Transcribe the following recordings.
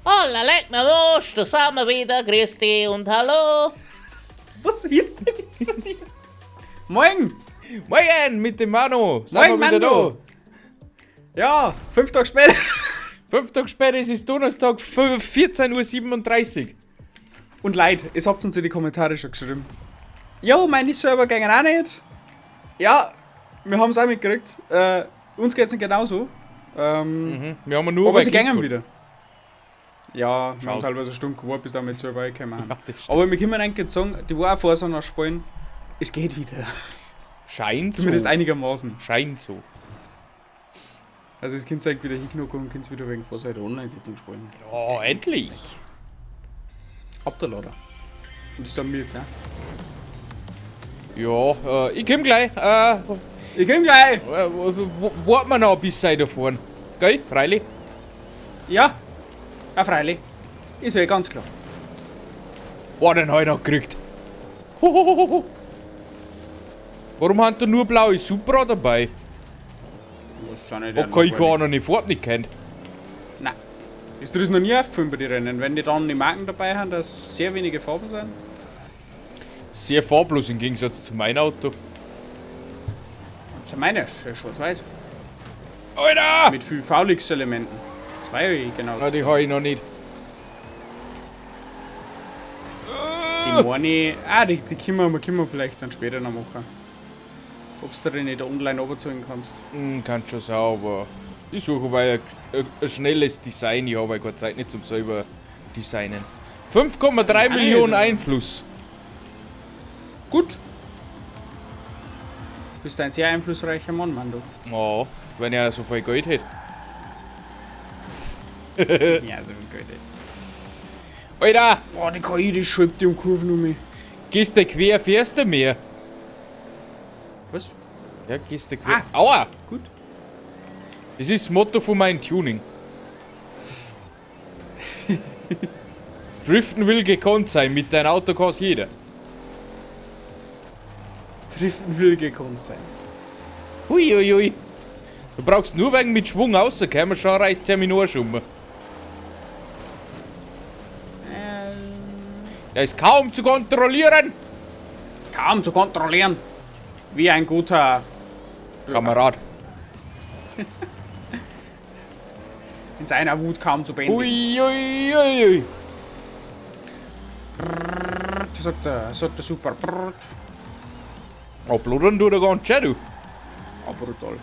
Holla, leck mir wurscht, da sind wir wieder, grüß dich und hallo. Was wird's denn jetzt von dir? Moin! Moin mit dem Manu! Sind Moin, wir wieder Manu. da? Ja, 5 Tage später. 5 Tage später, es ist Donnerstag, 14.37 Uhr. Und Leute, es habt uns in die Kommentare schon geschrieben. Jo, meine Server gingen auch nicht. Ja, wir haben's auch mitgekriegt. Uns geht's nicht genauso. Wir haben nur Aber bei sie gingen Kind wieder. Ja, wir Schau. haben teilweise eine Stunde gewartet, bis da mit Server reingekommen sind. Ja, das stimmt. Aber wir können eigentlich jetzt sagen, die war auch vor so einer Spielen, es geht wieder. Scheint Zumindest so. einigermaßen. Scheint so. Also es könnt ihr wieder hinknocken und könnt wieder wegen Vorseite Online-Sitzung spielen. Oh, endlich! Ab der Lader. Und das tun wir jetzt auch. Ja, ich komm gleich. Ich komm gleich! Warten wir noch bis sie da fahren. Gell, freilich? Ja! Ja, freilich. Ist ja ganz klar. Boah, den hab ich noch gekriegt. Hohohoho. Warum haben da nur blaue Supra dabei? Was sind nicht Okay, ich kann auch noch nicht fort nicht kennt. Nein. Ist dir das noch nie aufgefallen bei den Rennen? Wenn die dann die Marken dabei haben, dass sehr wenige Farben sind? Sehr farblos im Gegensatz zu meinem Auto. Zu meiner ist ja schwarz-weiß. Alter! Mit viel Faulix-Elementen. Zwei, genau. Na, die hab ich noch nicht. Die meine ah, die können wir vielleicht dann später noch machen. Ob du die nicht online runterziehen kannst. Kann schon sein, aber ich suche aber ein schnelles Design. Ich habe ja keine Zeit nicht zum selber designen. 5,3 Nein, Millionen du- Einfluss. Gut. Bist ein sehr einflussreicher Mann, Mando. Ja, wenn er so viel Geld hätte. Ja, so viel Geld. Alter! Boah, die KI, die schreibt die um Kurven um mich. Gehst du quer, fährst du mehr. Was? Ja, gehst du quer. Ah. Aua! Gut. Das ist das Motto von meinem Tuning. Driften will gekonnt sein, mit deinem Auto kann's jeder. Driften will gekonnt sein. Hui, hui, hui. Du brauchst nur wegen mit Schwung rauskommen, schon reißt er mich nur schon. Der ist kaum zu kontrollieren. Kaum zu kontrollieren. Wie ein guter Kamerad. in seiner Wut kaum zu bändigen. Hui, hui, hui, hui. Sagt der Super. Brrrt. Oh, bludern tut er ganz schön, du. Ah, brutal.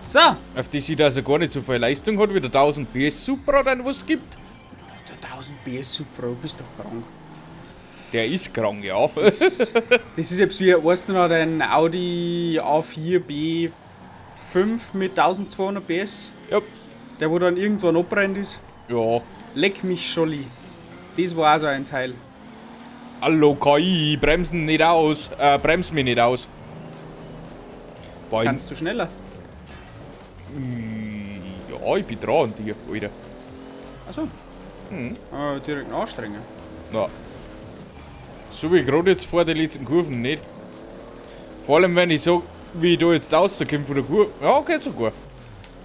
So. Auf die sieht, dass er gar nicht so viel Leistung hat, wie der 1000 PS Supra, dann was gibt. Der 1000 PS Supra, du bist doch krank. Der ist krank, ja. Das ist jetzt wie, weißt du noch, dein Audi A4 B5 mit 1200 PS? Ja. Der, wo dann irgendwann abbrennt ist. Ja. Leck mich, Scholli. Das war auch so ein Teil. Hallo KI, bremsen nicht aus. Brems mich nicht aus. Boah, Kannst du schneller? Ja, ich bin dran an dir, Alter. Achso. Direkt anstrengen. Na. So wie gerade jetzt vor den letzten Kurven nicht. Vor allem, wenn ich so, wie ich da jetzt rauskomme von der Kurve. Ja, geht sogar.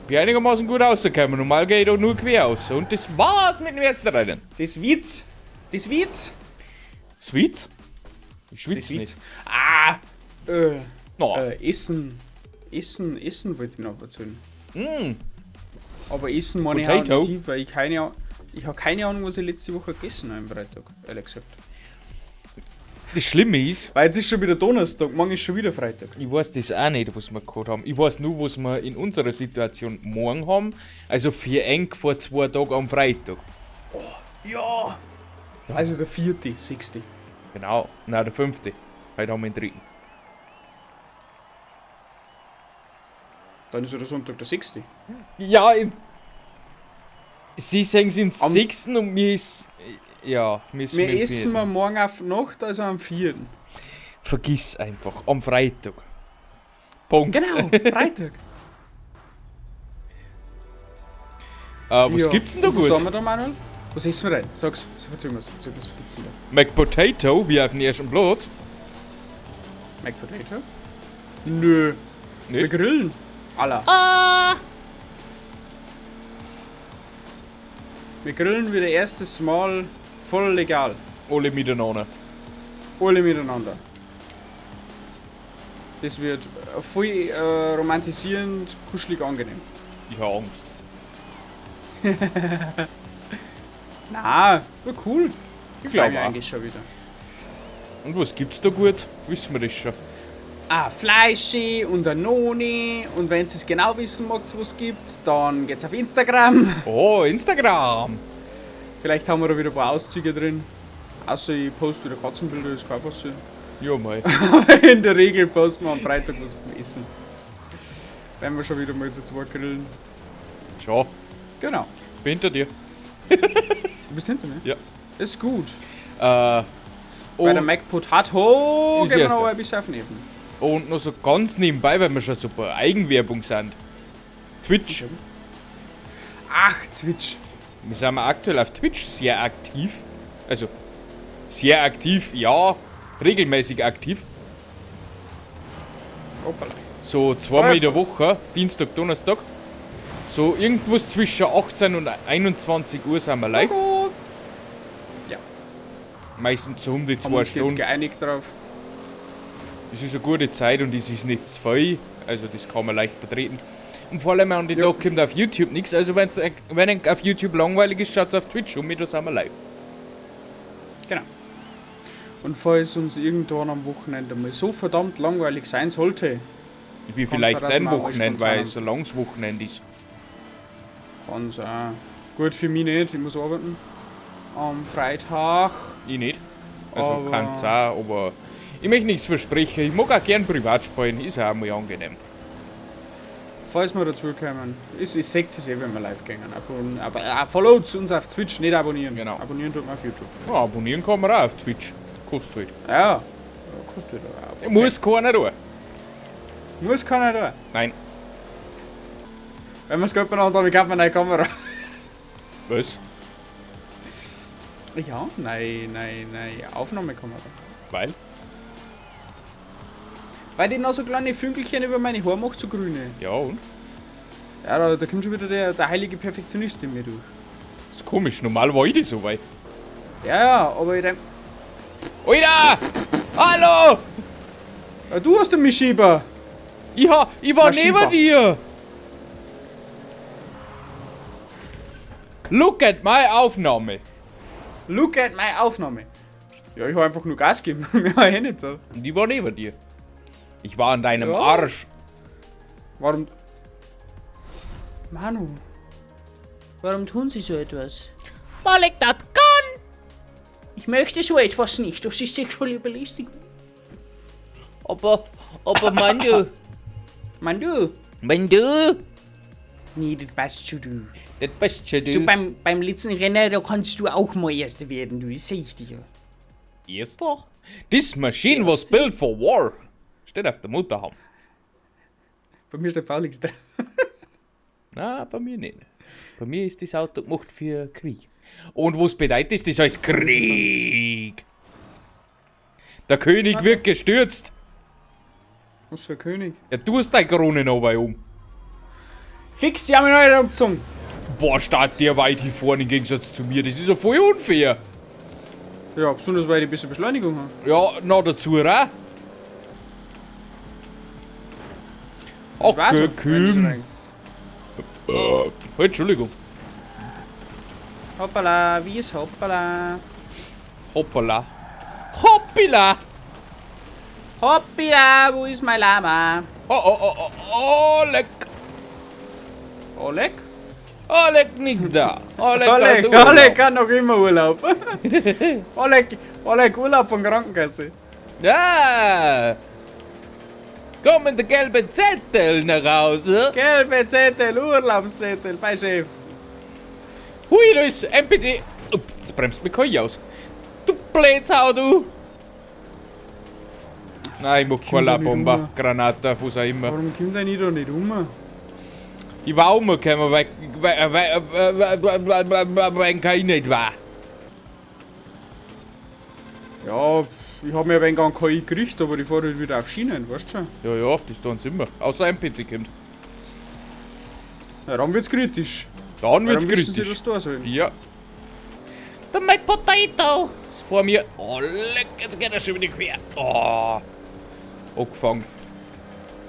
Bin einigermaßen gut rausgekommen. Normal gehe ich da nur quer raus. Und das war's mit dem ersten Rennen. Das Witz. Das Witz. Sweet? Ich schwitze Das nicht. Witz. Ah. Na. Essen. Essen, Essen wollte ich noch erzählen. Aber Essen meine ich auch Potato. nicht hin, weil ich keine ich habe keine Ahnung, was ich letzte Woche gegessen habe am Freitag, ehrlich gesagt. Das Schlimme ist, Weil jetzt ist schon wieder Donnerstag, morgen ist schon wieder Freitag. ich weiß das auch nicht, was wir gehabt haben. Ich weiß nur, was wir in unserer Situation morgen haben. Also für eng vor 2 Tagen am Freitag. Oh, ja! Also der 4., 6. Genau. Nein, der 5. Heute haben wir den 3. Dann ist ja der Sonntag der 6. Ja, sie sagen es in Am 6. und mir ist. Ja, mir ist Wir mit dem essen 4. wir morgen auf Nacht, also am 4. Vergiss einfach, am Freitag. Punkt. Genau, Freitag. Was Ja. gibt's denn da Und Was gut? haben wir da, Manuel? Was essen wir denn? Sag's, erzähl mir's, erzähl mir's, was gibt's denn da? McPotato, wie auf dem ersten Platz. McPotato? Nö. Wir Nicht? grillen. Alla. Ah! Wir grillen wieder erstes Mal voll legal. Alle miteinander. Alle miteinander. Das wird voll romantisierend, kuschelig angenehm. Ich habe Angst. Na, war cool. Ich Freu mich glaube auch. eigentlich schon wieder. Und was gibt's da gut? Wissen wir das schon. Ah, Fleischi und ein Noni. Und wenn ihr es genau wissen mögt, was es gibt, dann geht's auf Instagram. Oh, Instagram! Vielleicht haben wir da wieder ein paar Auszüge drin. Außer ich poste wieder Katzenbilder, das kann auch passieren. Ja, mei. Aber in der Regel posten wir am Freitag was vom Essen. Wenn wir schon wieder mal zu zweit grillen. Schau, Genau. bin hinter dir. Du bist hinter mir? Ja. Ist gut. Oh, Bei der Mac Potato Ist gehen wir erste. noch ein bisschen auf Neven. und noch so ganz nebenbei, weil wir schon so bei Eigenwerbung sind. Twitch. Ach, Twitch. Wir sind aktuell auf Twitch sehr aktiv. Also, sehr aktiv, ja. Regelmäßig aktiv. Hoppala. So zweimal in der Woche, Dienstag, Donnerstag. So irgendwas zwischen 18 und 21 Uhr sind wir live. Kuckuck. Ja, Meistens so um die haben 2 wir uns jetzt Stunden. geeinigt drauf. Es ist eine gute Zeit und es ist nicht zu viel. Also das kann man leicht vertreten. Und vor allem an den Ja. Tag kommt auf YouTube nichts. Also wenn auf YouTube langweilig ist, schaut auf Twitch um, da sind wir live. Genau. Und falls uns irgendwann am Wochenende mal so verdammt langweilig sein sollte, Wie Kann's vielleicht auch, dass dein wir auch mal Wochenende, spontan weil es ein langes Wochenende ist. kann's auch. Gut, für mich nicht, ich muss arbeiten. Am Freitag. Ich nicht. Also Aber- kann's auch, aber ich möchte nichts versprechen. Ich mag auch gern privat spielen, ist auch mal angenehm. Falls wir dazukommen. Ich seht es eh, wenn wir live gehen. Aber followt uns auf Twitch, nicht abonnieren. Genau. Abonnieren tut man auf YouTube. Ja, abonnieren kann man auch auf Twitch. Kostet halt. Ja. Ja, kostet wieder. Okay. Muss keiner da. Muss keiner da. Nein. Wenn wir es gut benannt haben, ich habe eine neue Kamera. Was? Ja, nein, nein, nein. Aufnahmekamera. Weil? Weil die noch so kleine Fünkelchen über meine Haare macht, so grüne. Ja und? Ja, da kommt schon wieder der heilige Perfektionist in mir durch. Das ist komisch, normal war ich das so weit. Ja, ja, aber ich denk, Alter! Hallo! ja, du hast den Mischieber. Ich war Maschinenbau. neben dir! Look at my Aufnahme! Look at my Aufnahme. Ja, ich habe einfach nur Gas gegeben. Mehr war ich nicht da. Und ich war neben dir. Ich war an deinem Ja. Arsch. Warum? Manu. Warum tun Sie so etwas? Weil ich das kann. Ich möchte so etwas nicht. Das ist sexuelle Belästigung. Aber Mann, du. Manu. Mann, du. Nee, das passt schon, du. Das passt schon, du. So beim letzten Rennen, da kannst du auch mal Erster werden, du. Das seh ich dir. Erster? This machine was built for war. Steht auf der Mutterham. Bei mir steht Paulix dran. Na, bei mir nicht. Bei mir ist das Auto gemacht für Krieg. Und was bedeutet das? Das heißt Krieg. Der König wird gestürzt. Was für ein König. Ja, du hast deine Krone noch bei um. Fix, die haben mich noch nicht umgezogen. Boah, steht der weit hier vorne im Gegensatz zu mir. Das ist ja voll unfair. Ja, besonders weil ich ein bisschen Beschleunigung habe. Ja, na dazu auch. Ich weiß Okay, nicht, wenn ich so Kühm. rein- Oh, Entschuldigung. Hoppala, wie ist hoppala? Hoppala. Hoppila. Hoppala, wo ist mein Lama? Oh, oh, oh, oh, oh, leck. Oleg? Oleg nicht da. Oleg, Oleg, hat Urlaub. Oleg hat noch immer Urlaub. Oleg, Oleg, Urlaub von Krankenkasse. Ja. Kommen der gelbe Zettel nach Hause. Gelbe Zettel, Urlaubszettel, bei Chef. Hui, da ist NPC. Ups, jetzt bremst mich KI aus. Du Blödsau, du. Nein, ich mag Kommt keine da nicht Bomber, um. Granate, was auch immer. Warum kommt der nicht da nicht um? Ich war umgekommen, weil KI nicht war. Ja, ich hab mir ein wenig an KI gerichtet, aber ich fahre halt wieder auf Schienen, weißt du schon? Ja, ja, das tun sie immer. Außer NPC kommt. Ja, dann wird's kritisch. Dann wird's Warum wissen sie, kritisch. was da sollen? Ja. Der Mike Potato ist vor mir. Oh, leck, jetzt geht er schon wieder quer. Oh. Angefangen.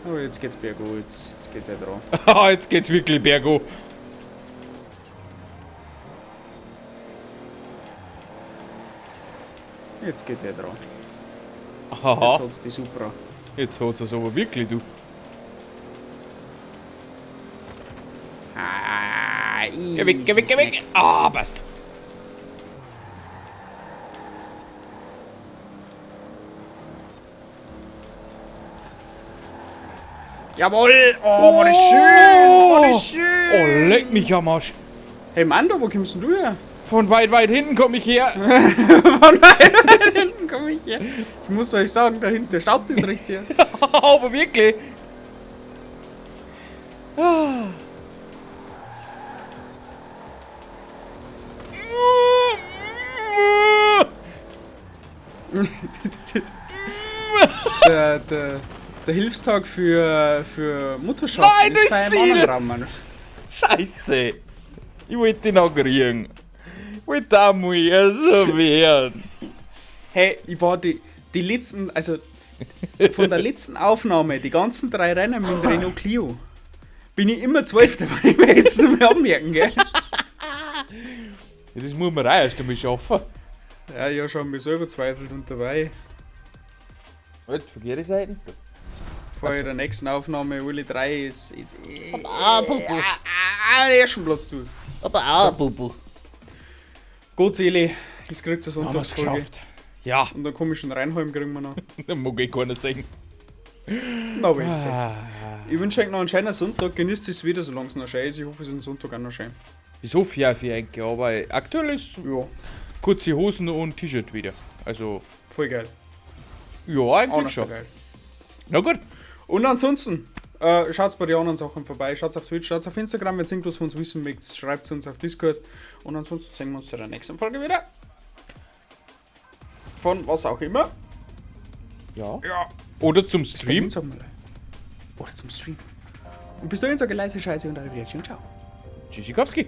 Oh, jetzt geht's bergauf, jetzt geht's ja dran. Jetzt geht's wirklich bergauf. Jetzt geht's ja dran. Aha. Jetzt hat's die Supra. Jetzt hat's es aber wirklich, du. Ah, Geh weg, geh weg, geh weg. Ah, passt. Jawohl! Oh, war das schön! War das schön! Oh, leck mich am Arsch. Hey Mando, wo kommst denn du her? Von weit, weit hinten komme ich her. Von weit hinten komme ich her. Ich muss euch sagen, da hinten staubt es rechts hier. Aber wirklich. Der Hilfstag für Mutterschaft Nein, ist das bei einem Ziel! anderen Raum, Mann. Scheiße. Ich wollte den auch kriegen. Ich wollte auch mal so werden. Hey, ich war die letzten, also von der letzten Aufnahme, die ganzen 3 Rennen mit dem Renault Clio, bin ich immer 12, weil ich mir jetzt nicht mehr anmerken, gell? Ja, das muss man auch erst einmal schaffen. Ja, ich hab schon an mir selber zweifelt und dabei. Halt, verkehrte Seiten. Vor der nächsten Aufnahme, Willi 3 ist. Aber auch, Bubu. Den ersten Platz, du. Aber auch, Bubu. Gott, Seele, ich krieg's eine Haben wir's Sonntagsfolge. geschafft. Ja, Und einen komischen Reinholm kriegen wir noch. da mag ich gar nicht sagen. Na, aber echt. Ich wünsche euch noch einen schönen Sonntag. Genießt es wieder, solange es noch schön ist. Ich hoffe, es ist am Sonntag auch noch schön. Ich hoffe ja für euch, aber aktuell ist Ja, kurze Hosen und T-Shirt wieder. Also, voll geil. ja, Auch eigentlich noch so schon. geil. Na gut. Und ansonsten, schaut bei den anderen Sachen vorbei. Schaut auf Twitch, schaut auf Instagram, wenn ihr irgendwas von uns wissen möchtet, schreibt uns auf Discord. Und ansonsten sehen wir uns zu der nächsten Folge wieder. Von was auch immer. Ja. Ja. Oder zum Stream. Oder zum Stream. Und bis dahin sage ich leise Scheiße und arrivederci und ciao. Tschüssikowski.